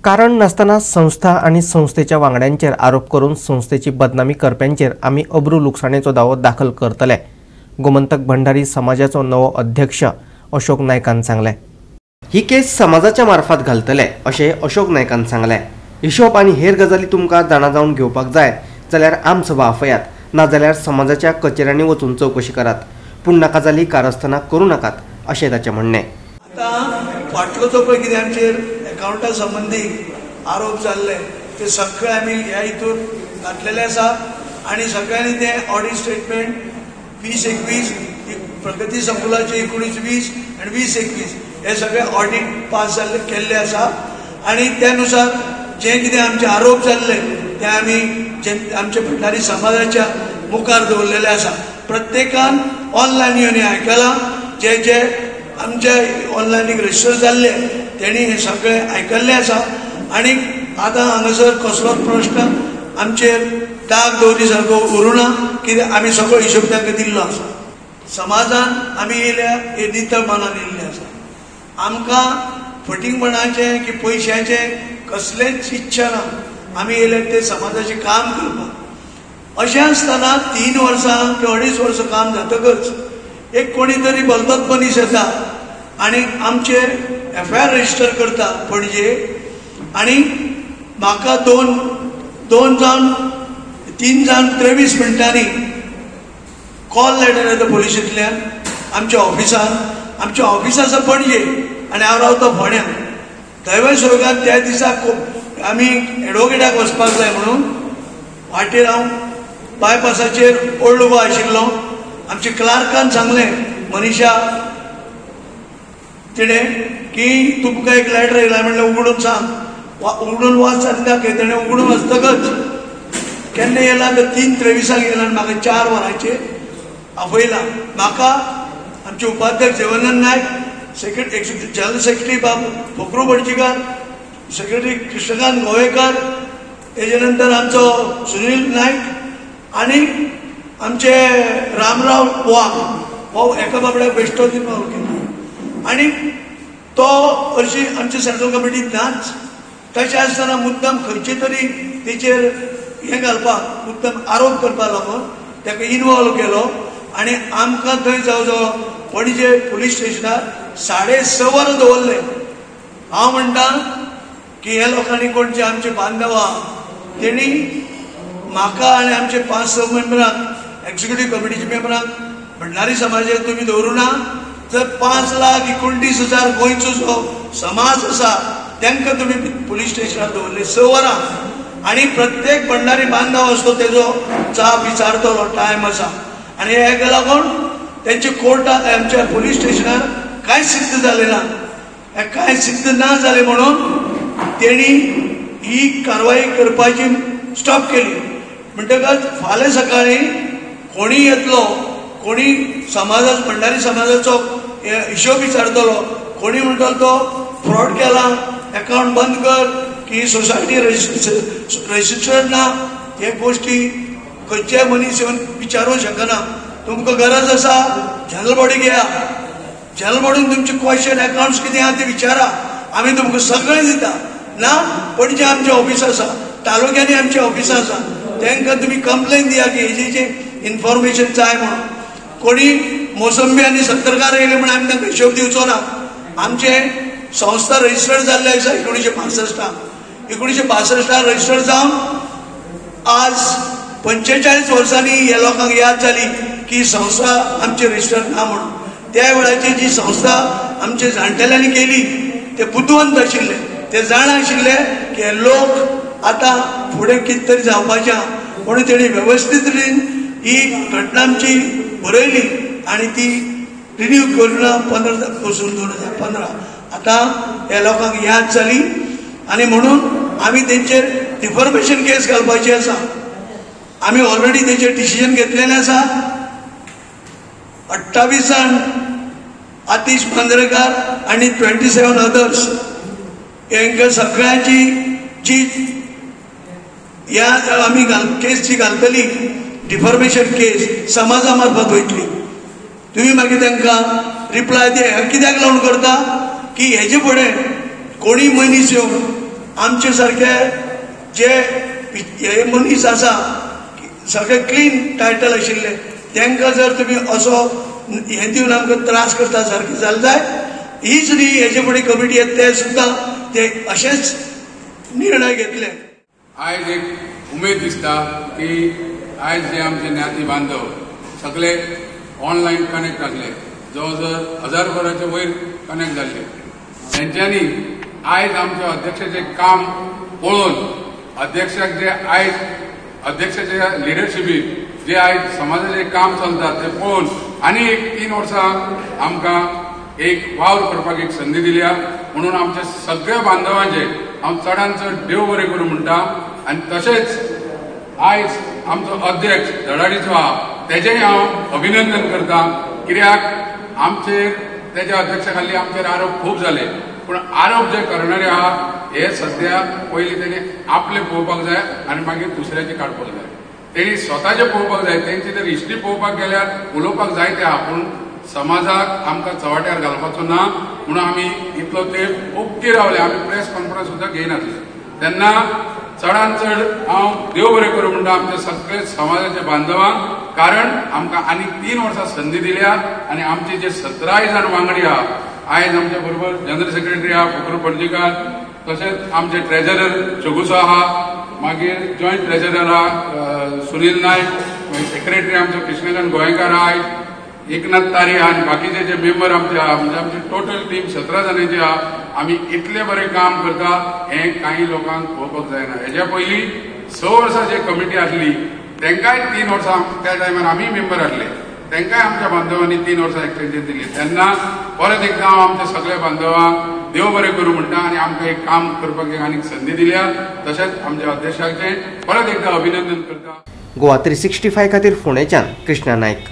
कारण नासतना संस्था आनी संस्थेच्या वांगड्यांचेर आरोप करून संस्थेची बदनामी करप्यांचेर आमी अब्रू लुकसाणेचो दावो दाखल करतले। गोमंतक भंडारी समाजाचो नवो अध्यक्ष अशोक नायकान सांगलें। ही केस समाजाच्या मार्फत घालतले अशें अशोक नायकान सांगलें। हिशोब आनी हेर गजाली तुमकां जाणा जावन घेवपाक जाय जाल्यार आमसभा आफयात, नाजाल्यार समाजाच्या कचेऱ्यांनी वचून चवकशी करात, पूण नाका जाली कारस्थानां करूं नाकात अशें ताचें म्हणणें। आतां फाटलो जो पळय कितें आमचेर एकावंटा संबंदी आरोप जाल्ले ते सगळे आमी ह्या हितून घातलेले आसा आनी सगळ्यांनी ते ऑडिट स्टेटमेंट 2021 प्रगती संकुलाचे 19-20 आनी 20-21 हे सगळे ऑडिट पास जाल्ले केल्ले आसा आनी त्या नुसार जे कितें आमचे आरोप जाल्ले ते आमी आमच्या भंडारी समाजाच्या मुखार दवरलेले आसा। प्रत्येकान ऑनलायन येवन आयकलां, जे जे आमच्या ऑनलायनीक रजिस्टर जाल्ले तेणी हे सगळे आयकल्ले आसा आनी आतां हांगासर कसलोच प्रश्न आमचेर दाग दवरी सारको उरूना, कित्याक आमी सगळो हिशोब तांकां दिल्लो आसा। समाजान आमी येयल्या हे नितळ मनान येयल्ले आसा, आमकां फटींगपणाचें की पयशांचें कसलेंच इच्छा ना, आमी येयले ते समाजाचें काम करपाक। अशें आसतना 3 वर्सां किंवा 2.5 वर्सां काम जातकच एक कोणी तरी बलबत मनीस येता आनी आमचेर एफआयआर रजिस्टर करता पणजे आनी म्हाका 2 जावन 3 जावन 23 मिनटांनी कॉल लेटर येता पोलिशींतल्यान आमच्या ऑफिसान। आमच्या ऑफिस आसा पणजे आनी हांव रावता फोंड्यां। दैव संयोगान त्या दिसा आमी एडवोकेटाक वचपाक जाय म्हणून वाटेर हांव बायपासाचेर ओल्ड गोवा आशिल्लो। आमच्या क्लार्कान सांगलें, मनीषा तिणें की तुमकां एक लेटर येयला, म्हणलें उगडून सांग, उगडून वाच आनी दाखय। तेणें उगडून वाचतकच केन्ना येयला तर 3:23 येयला आनी म्हाका 4 वरांचेर आपयला। म्हाका आमचे उपाध्यक्ष देवानंद नायक, जनरल सेक्रेटरी बाब फकरू पणजीकार, सेक्रेटरी कृष्णकांत गोवेकर, तेजे नंतर आमचो सुनील नायक आनी आमचे रामराव वाघ हो एका बाबड्याक बेश्टो इनवॉल्व केला आनी तो हरशीं आमच्या सेंट्रल कमिटींत नाच। तशें आसतना मुद्दम खंयचे तरी तेचेर हें घालपाक मुद्दम आरोप करपाक लागून ताका इनवॉल्व केलो आनी आमकां थंय जवळ जवळ पणजे पुलीस स्टेशनार 6.5 वरां दवरलें। हांव म्हणटा की ह्या लोकांनी कोण जे आमचे बांधव आहा तेणी म्हाका आनी आमचे 5-6 मेंबरांक, एक्झिक्युटीव कमिटीच्या मेंबरांक भंडारी समाजाक तुमी दवरूं ना तर 5,29,000 गोंयचो जो समाज आसा तांकां तुमी पुलीस स्टेशनार दवरले 6 वरां आनी प्रत्येक भंडारी बांधव आसतो तेजो जाप विचारतलो टायम आसा आनी हेका लागून तेंचे कोर्टाक आमच्या पुलीस स्टेशनार कांय सिद्ध जालें ना। हें कांय सिद्ध ना जालें म्हणून तेणी ही कारवाई करपाची स्टॉप केली। म्हणटकच फाल्यां सकाळीं कोणी येतलो, कोणी समाजा भंडारी समाजाचो हिशोब विचारतलो, कोणी म्हणटलो तो फ्रॉड केला, एकावंट बंद कर, की सोसायटी रजिस्टर्ड ना, हे गोश्टी खंयच्याय मनीस येवन विचारूंक शकना। तुमकां गरज आसा जनरल बॉडी घेया, जनरल बॉडीन तुमचे क्वेश्चन एकावंट्स कितें आहा ते विचारा, आमी तुमकां सगळें दिता। ना पणजे आमचें ऑफिस आसा, तालुक्यांनी आमचें ऑफिसां आसा, तांकां तुमी कंप्लेन दिया की हेजी जी इन्फॉर्मेशन जाय म्हणून। कोणी मोसंबी आनी सत्तरकार येयले म्हण आमी तांकां हिशोब दिवचो ना। आमचे संस्था रजिस्टर्ड जाल्ले आसा 1962 1962 रजिस्टर्ड जावन आज 45 वर्सांनी ह्या लोकांक याद जाली की संस्था आमची रजिस्टर्ड ना म्हणून। त्या वेळाची जी संस्था आमचे जाणटेल्यांनी केली ते बुदवंत आशिल्ले, ते जाणा आशिल्ले की हे लोक आतां फुडें कितें तरी जावपाचें, म्हणून तेणी वेवस्थीत रितीन ही घटना आमची बरयली आनी ती रिन्यू करून 15 पासून 2015 आतां ह्या लोकांक याद जाली आनी म्हणून आमी तेंचेर डिफॉर्मेशन केस घालपाची आसा। आमी ऑलरेडी तेचेर डिसिजन घेतलेलें आसा। 28 जाण आतिश मांद्रेकार आनी 27 अदर्स हांकां सगळ्यांची जी ह्या आमी केस जी घालतली डिफॉर्मेशन केस समाजा मार्फत वयतली। तुम्ही मागीर तांकां रिप्लाय दिया। कित्याक लागून करता की हेजे फुडें कोणी मनीस येवन आमचे सारके जे हे मनीस आसा सगळे क्लीन टायटल आशिल्ले तांकां जर तुमी असो हें दिवन आमकां त्रास करता सारकें जालें जाय. हीच न्ही, हेजे फुडें कमिटी येता ते सुद्दां ते अशेंच निर्णय घेतले. आयज एक उमेद दिसता की आयज जे आमचे ज्ञाती बांधव सगळे ऑनलायन कनेक्ट आसले, जवळ जवळ 1000 वयर कनेक्ट जाल्ले, तेंच्यांनी आयज आमच्या अध्यक्षाचें काम पळोवन अध्यक्षाक जे आयज अध्यक्षाच्या लिडरशिपीत जे आयज समाजाचें काम चलता तें पळोवन आनी एक 3 वर्सां आमकां एक वावर करपाक एक संदी दिल्या. म्हणून आमच्या सगळ्या बांधवांचे हांव चडान चड देव बरें करूं म्हणटा. आनी तशेंच आयज आमचो अध्यक्ष धडाडीचो आहा तेजेंय हांव अभिनंदन करता, कित्याक आमचेर तेज्या अध्यक्षा खाली आमचेर आरोप खूब जाले, पूण आरोप जे करणारे आहा हे सद्या पयलीं तेणी आपले पळोवपाक जाय आनी मागीर दुसऱ्याचे काडपाक जाय. तेणी स्वताचे पळोवपाक जाय, तेंची जर हिस्ट्री पळोवपाक गेल्यार उलोवपाक जाय ते आहा, पूण समाजाक आमकां चव्हाट्यार घालपाचो ना म्हणून आमी इतलो तेंप ओग्गी रावले. आमी प्रेस कॉन्फरन्स सुद्दां घेयनासले. तेन्ना चडान चड हांव देव बरें करूं म्हणटा आमच्या सगळे समाजाच्या बांधवांक, कारण आमकां आनी 3 वर्सां संदी दिल्या आनी आमचे जे 17 जाण वांगडी आहा आयज आमच्या बरोबर जनरल सेक्रेटरी आहा फुकरू पणजीकार, तशेंच आमचे ट्रेजरर चगुसो आहा, मागीर जॉयंट ट्रेजरर आहा सुनील नायक, मागीर सेक्रेटरी आमचो कृष्णकांत गोंयकार आहा, एकनाथ तारी आहा आनी बाकीचे जे मेंबर आमचे आहा, म्हणजे आमची टोटल टीम 17 जाणांची आहा. आमी इतलें बरें काम करता हें कांय लोकांक पळोवपाक जायना. हेज्या पयलीं 6 वर्सां जे कमिटी आसली तेंकांय 3 वर्सां त्या टायमार आमी मेंबर आसले, तेंकांय आमच्या बांधवांनी 3 वर्सां एक्सटेंशन दिली. तेन्ना परत एकदां हांव आमच्या सगळ्या बांधवांक देव बरें करूं म्हणटा आनी आमकां एक काम करपाक आनीक संदी दिल्या. तशेंच आमच्या अध्यक्षाचें परत एकदां अभिनंदन करता. गोवा 365 खातीर फोंडेच्यान कृष्णा नायक.